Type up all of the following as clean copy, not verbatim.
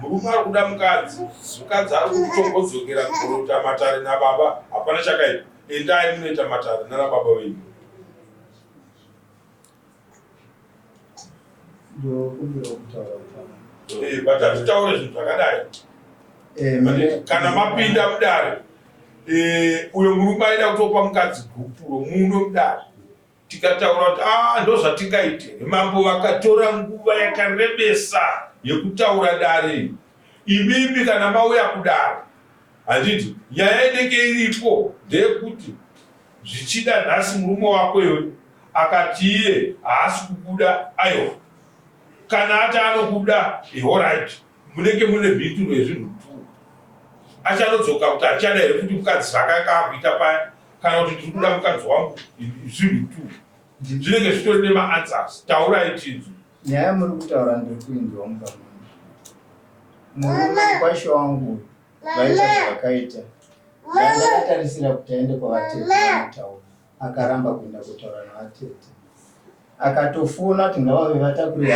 Murume ari kuda mukadzi, mukadzi ari kutongodzokera kunoita matare nababa, hapana chakaipa. Endai munoita matare nana baba venyu. Eh, but hatitaure zvinhu zvakadai eh, kana mapinda mudare eh, uyo murume aida kutopa mukadzi gupuro muno mudare tikataura kuti ah, ndozvatingaite mambo vakatora nguva yakarebesa yekutaura dare imimi kana mauya kudare handiti nyaya inenge iripo ndeyekuti Zvichida nhasi murume wako iwe akati iye haasi kukuda aiwa kana ati anokuda horait munenge mune mhinduro yezvinhu two achanodzoka kuti achada here kuti mukadzi zvaakanga akuita paya kana kuti ndiri kuda mukadzi wangu zvinhu two zvinenge zvitori nemaanswers taurai tinzwe nyaya muri kutaura ndiri kuinzwa mumba murume mukwasha wangu vaita zvavakaita ndakatarisira kuti aende kwavatete vanotaura akaramba kuenda kutaura navatete akatofona kuti ngavave vatakure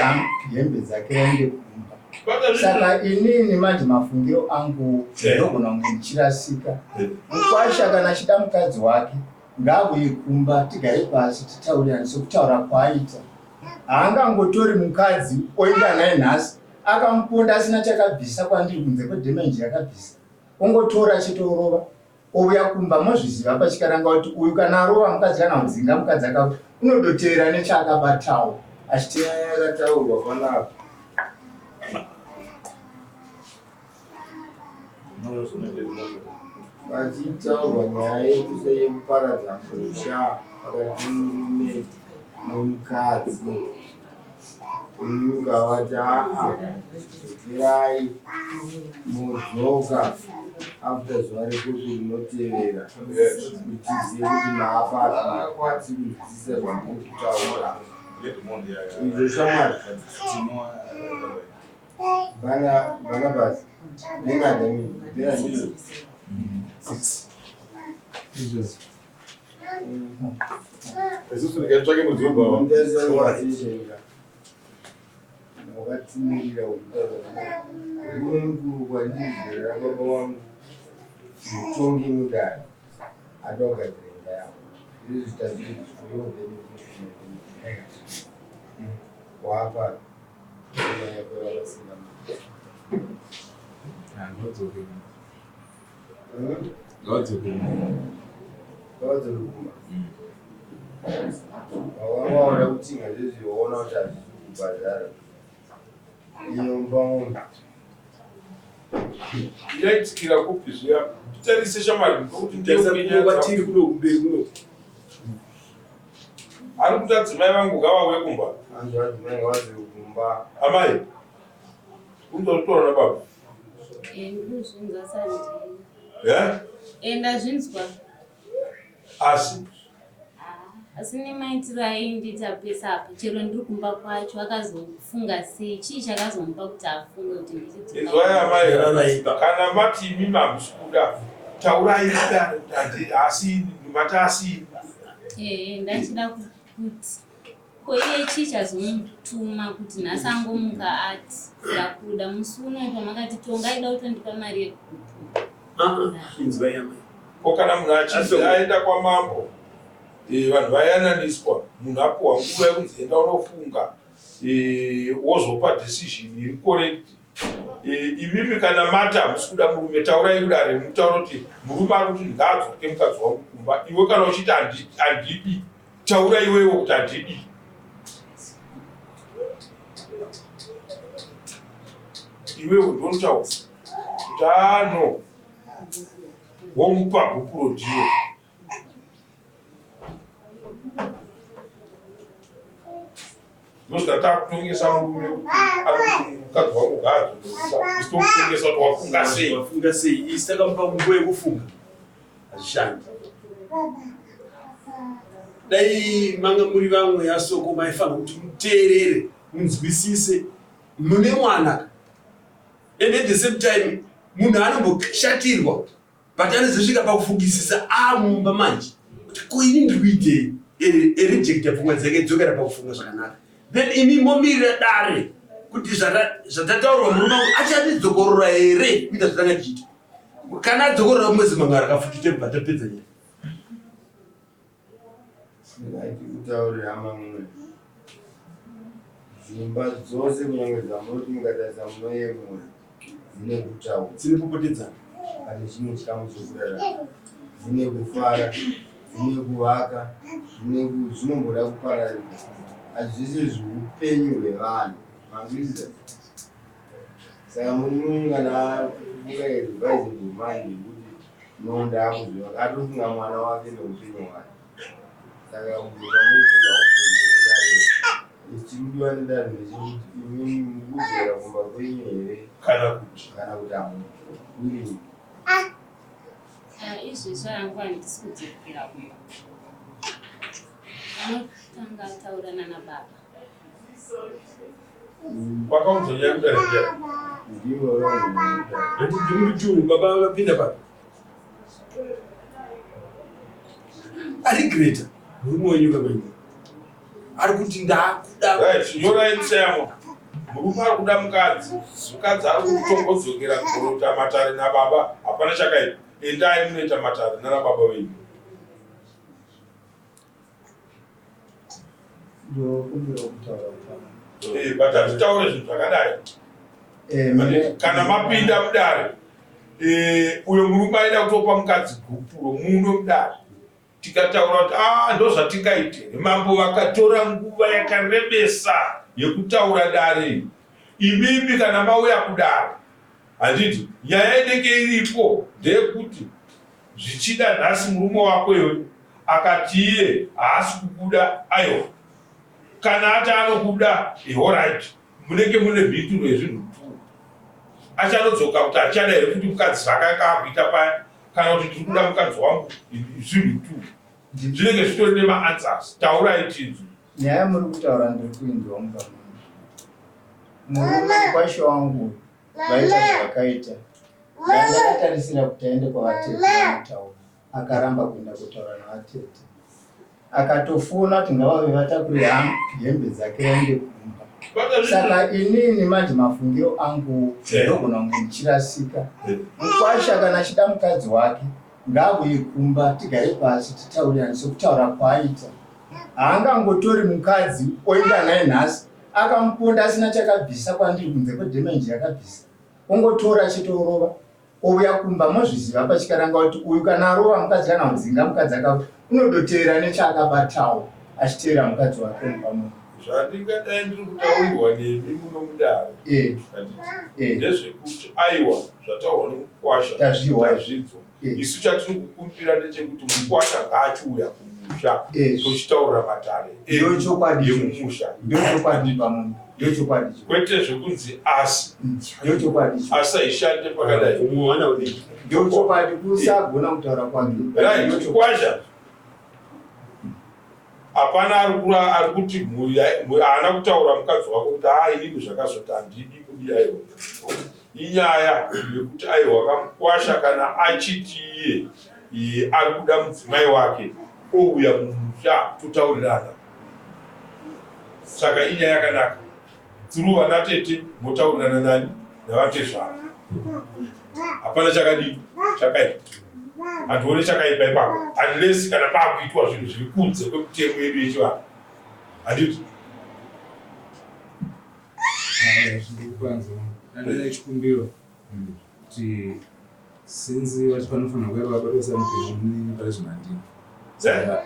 hembe dzake vaende kumba saka inini manje mafungiro angu eh. ndogona kunge ndichirasika eh. mukwasha kana achida mukadzi wake ngaavuye kumba tigare pasi titaurirane sekutaura kwaaita haangangotori mukadzi oenda naye nhasi akamuponda asina chakabvisa kwandiri kunze kwedhemenji yakabvisa ongotora chete orova ouya kumba mozviziva pachikaranga kuti uyu kana arova mukadzi kana kudzinga mukadzi aka unodotera nechaakabatawo achiteyakataurwa panapa vachitaurwa nyaya yekusa yekuparadza musha pakati murume nemukadzi Ukavati aa dzokerai modzoka after zuva rekuti rinotevera kuti tizive kuti maapati kunzwisisa zvamuri kutaura izvo shamwari Barnabas nenadami izvozvo Isusu ndikatsvake mudziyo baba. Wakatimirira mukuru kwandiri rababa wangu mutongi mudare adogadzira imba yavo wapa Ngavadzoke kumba. Waona kuti ngazvizvi waona kuti hazvisi kubhadhara. Iyo mba Yaitikira kupi zviya? Titarise shamwari ndokuti ndiyo kwatiri kuno kumberi kuno. Ari kuti adzimai vangu ngavauye kumba. Anzi adzimai ngavadzoke kumba. Amai. Unzotora nababa. Eh, ndikuzvinzwa sandi. Eh? Eh, ndazvinzwa. Asi ah, asi nemaitiro aindiita pese apa chero ndiri kumba kwacho akazofunga sei chii chakazomupa kuti afunge kuti ndichidzoka amai kana mati imi mamusi kuda taurai asi mati asi eh ndachida kuti Ko iye chii chazomutuma kuti nhasi angomuka ati ndakuda musi uno pamakati tonga aida kutondipa mari yekugupura. Ah, inzwai amai. Ko kana munhu achinzi aenda kwamambo eh, vanhu vayananiswa munhu apuwa nguva yekunzi enda unofunga eh, wozopa decision iri correct eh, imimi kana mati hamusi kuda murume taurai kudare mutaura kuti murume ari kuti ngaadzoke mukadzi wangu kumba iwe kana uchiti handidi Taura iwewe kuti handidi. Iwewe ndonotaura kuti ano womupa gupuro ndiyo. Ndosvika takutongesa murume kuti ari kuti mukadzi wangu ngaadzoke. Isitokutongesa kuti wafunga sei. Wafunga sei? Isi takamupa nguva yekufunga. Hazvishandi. Dai manga muri vamwe yasoko maifanira kuti muteerere munzwisise mune mwana and at the same time munhu anomboshatirwa but anozosvika pakufungisisa amumba manje kuti ko ini ndiri kuitei erejecta pfungwa dzake dzokera pakufunga zvakanaka then imi momirira dare. Kuti zvatataurwa murume wangu achandidzokorora here kuita zvatanga tichiita? Kana adzokorora mwedzi mangara kafuti tebva tapedza nyaya. Ndikutaurira hama mumwe. Dzimba dzose kunyange dzamunoti mukatarisa munoyemura dzine kutaura. Dzine kupopotedzana. Pane chimwe chikamu chekurarama. Dzine kufara, dzine kuvaka, dzine zvinomboda kupararira. Hazvisi zviupenyu hwevanhu. Manzwisisa? Saka murume uyu kana afunga advisable mind yekuti no ndaakuzviva atofunga mwana wake neupenyu hwake. Saka kubvunza mubvunzo haubvunze nedare. Chiri kudiwa nedare ndechekuti imimi mukudzokera kumba kwenyu here kana kuti kana kuti hamuwiri. Ah, izvezvi hangu handisi kudzokera kumba. Anotanga ataura nana baba. Wakaunza nyaya kudare ndiani? Ndivo vanhu vanoita. Handiti ndimuri tu baba vapinda papi? Arigreta murume wenyu kamanje. Ari kuti ndakuda. Right, nyorai mutemo. Murume ari kuda mukadzi, mukadzi ari kutongodzokera kunoita matare nababa, hapana chakaipa. Endai munoita matare nana baba venyu. Ndokumbira kutaura kutaura. Eh, but hatitaure zvinhu zvakadai. Kana mapinda mudare, eh, uyo murume aida kutopa mukadzi gupuro muno mudare. Tikataura kuti ah, ndozvatingaite. Mambo vakatora nguva yakarebesa yekutaura dare. Imimi kana mauya kudare, handiti nyaya inenge iripo ndeyekuti zvichida nhasi murume wako iwe akati iye haasi kukuda, aiwa kana ati anokuda horait, munenge mune mhinduro yezvinhu tu. Achanodzoka kuti achada here kuti mukadzi zvaakanga akuita paya, kana kuti ndiri kuda mukadzi wangu, zvinhu tu zvinenge zvitori nemaanswers. Taurai tinzwe. Nyaya muri kutaura ndiri kuinzwa mumba muno. Murume mukwasha wangu vaita zvavakaita. Ndakatarisira kuti aende kwavatete vanotaura. Akaramba kuenda kutaura navatete. Akatofona kuti ngavave vatakure hembe dzake vaende kumba. Saka inini manje mafungiro angu ndogona kunge ndichirasika. Mukwasha kana achida mukadzi wake ngauye kumba tigare pasi titaurirane sekutaura kwaaita. Haangangotori mukadzi oenda naye nhasi akamuponda asina chakabvisa kwandiri kunze kwedhemenji yakabvisa. Ongotora achitorova ouya kumba mozviziva pachikaranga kuti uyu kana arova mukadzi kana kudzinga mukadzi akauya unodotevera nechaakabatawo achitevera mukadzi wake mumba muno. Zvandingadai ndiri kutaurirwa nemi muno mudare ndezvekuti aiwa zvataurwa nemukwasha tazvinzwa. Isu chatiri kukumbira ndechekuti mukwasha ngaachiuya kumusha tochitaurira matare emumusha. Ndochokwadi pamunhu. Ndochokwadi. Kwete zvekunzi asi. Ndochokwadi. Asi haishande pakadai. Mwana udiki. Ndochokwadi kusagona kutaura kwake. Right, mukwasha. Hapana ari kuti haana kutaura mukadzi wako kuti haa inini zvakazoti handidi kudi aiwa. Inyaya yekuti aiwa kamukwasha kana achiti iye ari kuda mudzimai wake ouya mumusha totaurirana. Saka inyaya yakanaka. Through vana tete motaurirana nani navatezvara. Hapana chakadii chakaipa. Handione chakaipa ipapo unless kana pakuitwa zvinhu zviri kunze kwemutemo yedu yechivanhu. Handiti? Ndine chikumbiro kuti since vati panofanira kuuya vakabatwa something ini pari zvino handina. Saka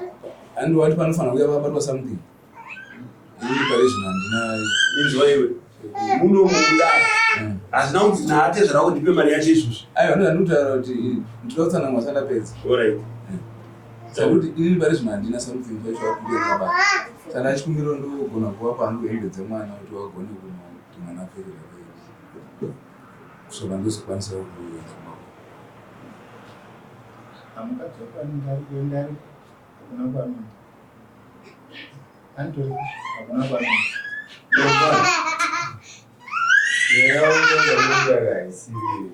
handi wati panofanira kuuya vakabatwa something ini pari zvino handina. Inzwa iwe. Muno mudare. Hazvina kunzi naatezvara kuti ndipe mari yacho izvozvi. Aiwa ndinotaura kuti ndinoda kutsanangura sandapedza. Alright. Sakuti ini pari zvino handina something chacho vakumbira baba. Saka chikumbiro ndogona kuvapa hangu hembe dzemwana kuti vagone kuti mwana apfeke zvakaita. Kusvika ndozokwanisa kuenda kumba. Mukadzi wako anenge ari kuenda ari hakuna kwaanoenda. Anditori hakuna kwaanoenda. Nyaya yaunotaura haisiri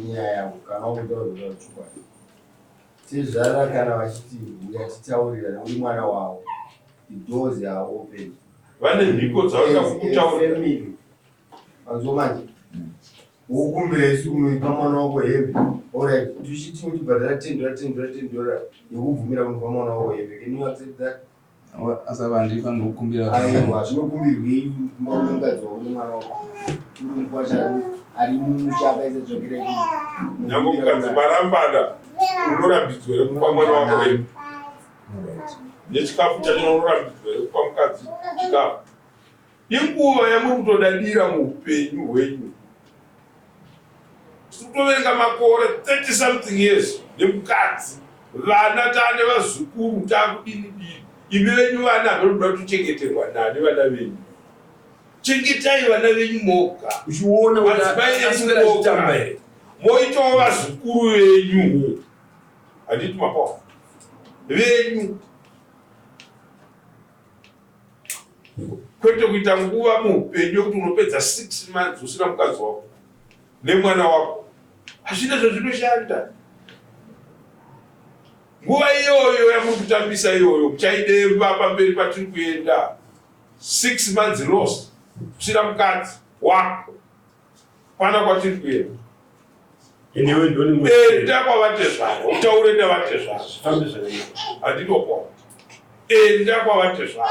nyaya yangu kana wakutaura chokwadi. Tezvara kana vachiti huya titaurirane uri mwana wavo, the doors are open. Vane mhiko dzavanoda kukutaurira. Manzwa manje. Wokumbira isu kunoipa mwana wako hembe. Alright, tichiti utibhadhara 10 dollar 10 dollar 10 dollar yekubvumira kunopa mwana wako hembe. Can you accept that? Asi vandifanira kukumbira. Aiwa, zvinokumbirwei kumba kune mukadzi wako nemwana wako. Uri mukwasha ari mumusha akaisa tsvakira. Nyange mukadzi marambana unorambidzwa here kupa mwana wako hembe? Nechikafu chacho unorambidzwa here kupa mukadzi chikafu? Inguva yamuri kutodadira muupenyu hwenyu. Tiri kutoverenga makore 30 something years nemukadzi, vana taane vazukuru taakudini dini. Imi venyu vana vanoda kutochengeterwa nani vana venyu? Chengetai vana venyu moga. Uchiona kuti Madzimai enyu aswera achitamba moga. here? Moitawo vazukuru venyu. Handiti mapawa venyu. Kwete kuita nguva muupenyu yekuti unopedza 6 months usina mukadzi wako nemwana wako. Hazvina zvazvinoshanda. Nguva iyoyo yamuri kutambisa iyoyo muchaidemba pamberi patiri kuenda. 6 months lost usina mukadzi wako. Pana kwatiri kuenda. Anyway, ndoni mu- Enda kwavatezvara utaure navatezvara. Zvifambe zvakanaka. Handinopo. Enda kwavatezvara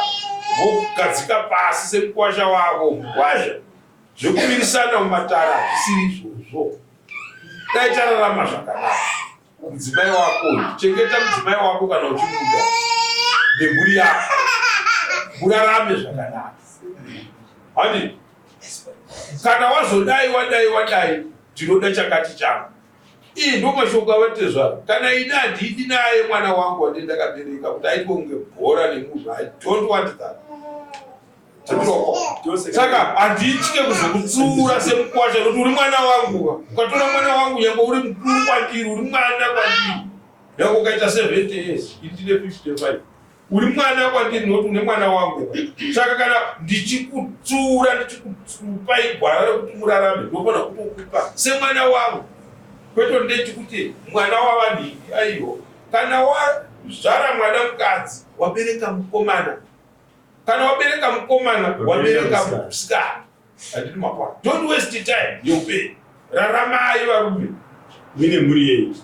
vogadzika pasi semukwasha wavo. Mukwasha zvekumirisana mumatara hazvisiri izvozvo. Dai tararama zvakanaka. Mudzimai wako, chengeta mudzimai wako kana uchimuda nemhuri yako, murarame zvakanaka. Handi kana wazodai wadai wadai, ndinoda chakati changu. Iyi ndo mashoko avatezvara. Kana ini handidi naye mwana wangu wandini ndakabereka kuti aitwe kunge bhora nemunhu. I don't want that. Saka handitye kuzokutsiura semukwasha nokuti uri mwana wangu. Ukatora mwana wangu nyange uri mukuru kwandiri, uri mwana kwandiri. Nyange ukaita 70 years, ini ndine 55. Uri mwana kwandiri nokuti une mwana wangu. Saka kana ndichikutsiura, ndichikupai gwara rekuti murarame, ndinofanira kutokupa semwana wangu. Kwete ndechikuti mwana wavanhingi, aiwa. Kana wazvara mwana mukadzi, wabereka mukomana. Kana wabereka mukomana, wabereka musikana. Handiti makwana. Don't waste time yeupenyu. Raramai varume. Mune mhuri yenyu.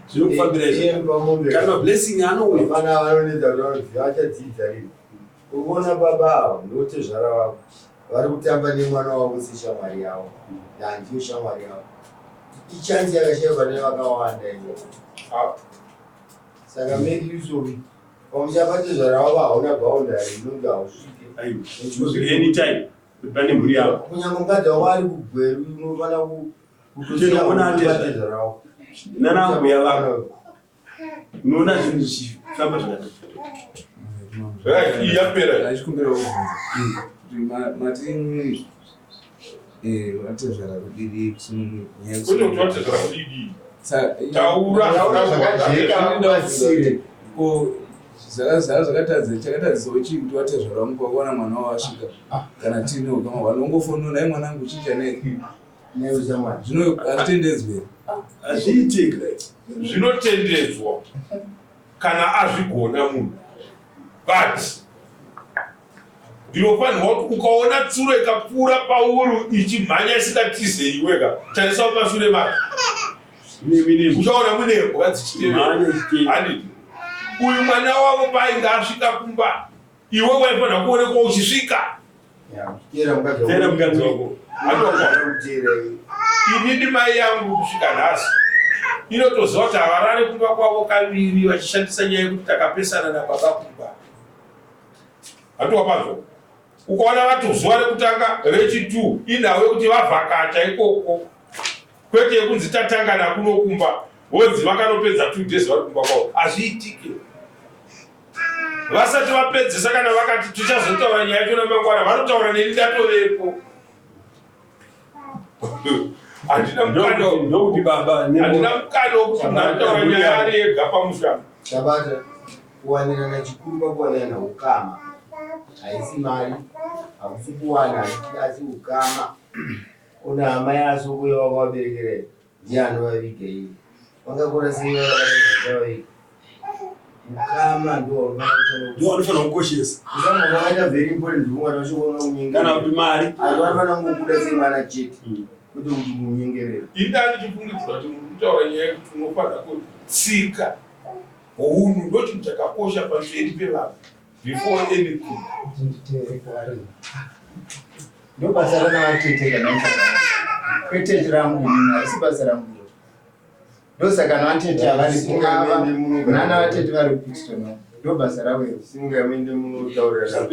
Zvinokufambira izvo. Kana mablessing anouya. Vana vanonetsa kuti vanoziva vachadzidza rini. Unoona baba ava ndotezvara vako vari kutamba nemwana wavo seshamwari yavo. Handiyo shamwari yavo. Ichanzi yakashayikwa nevakawanda iyo. Saka make use of it. Pamusha patezvara wavo hauna boundary inonzi hausvike. Aiwa. Anytime. Kuti pane mhuri yavo. Kunyange mukadzi wako ari kuGweru unofanira Tinoona kutosiya atezvara. tezvara wako. Nana mbuya vako. Unoona zvinhu zvichifamba zvakanaka. Right, iyi yapera. Achikumbira kubvunza kuti mati vatezvara kudidi nyaya Kwete kuti vatezvara kudidi. Taura. Taura zvakajeka ubatsire. Ko zvakazara zvakatadza chakatadzisawo chii kuti vatezvara vangu vakaona mwana wavo asvika kana tiine ukama hwanongofonona ai mwanangu chii chanei Neushamwari. zvino hazvitendedzwe here? Hazviitiki. Zvinotendedzwa kana azvigona munhu. But ndinofanirwa kuti ukaona tsuro ikapfuura pauri ichimhanya isingatize iweka, tarisa mumashure macho. Uchaona mune mbwa dzichitevera. Mhanya ichitevera. Handiti uyu mwana wavo paainge asvika kumba, iwe waifanira kuonekwa uchisvika. Teera mukadzi wako. Teera mukadzi wako. Handokwa. Kuteera iwe. Inini mai yangu kusvika nhasi inotoziva kuti havarare kumba kwavo kaviri vachishandisa nyaya yekuti takapesana nababa kumba. Handiwapazvo. Ukaona vati zuva rekutanga rechi2 inhau yekuti vavhakacha ikoko, kwete yekunzi tatangana kuno kumba vonzi vakanopedza 2 days vari kumba kwavo. Hazviitike. Vasati vapedzesa kana vakati tichazotaura nyaya yacho namangwana, vanotaura neni ndatovepo. Handina mukana. Ndokuti baba Handina mukana wekuti munhu anotaura nyaya ari ega pamusha. Chabata kuwanirana chikuru pakuwanirana ukama. Haisi mari, hakusi kuwana asi ukama. Una hama yaSoko yawakavaberekera ndiye anovaviga iye. Vangakura sei vavakaviga? Ukama ndo ndowanofanira kukoshesa. Ukama hwakaita very important mwana wacho kana kuti mari. Asi vanofanira kungobuda semwana chete kwete kuti munyengerera. Inda ndichifungidzira kuti muri kutaura nyaya yekuti unofanira kutsika hunhu ndochinhu chakakosha pamberi pevanhu before anything. Ndobasa rana vatete kana kwete rangu ini harisi basa rangu iro. Ndosaka ana vatete havaripo ava nana vatete vari kuPixton ndo basa ravo iro. Singaende munotaurira.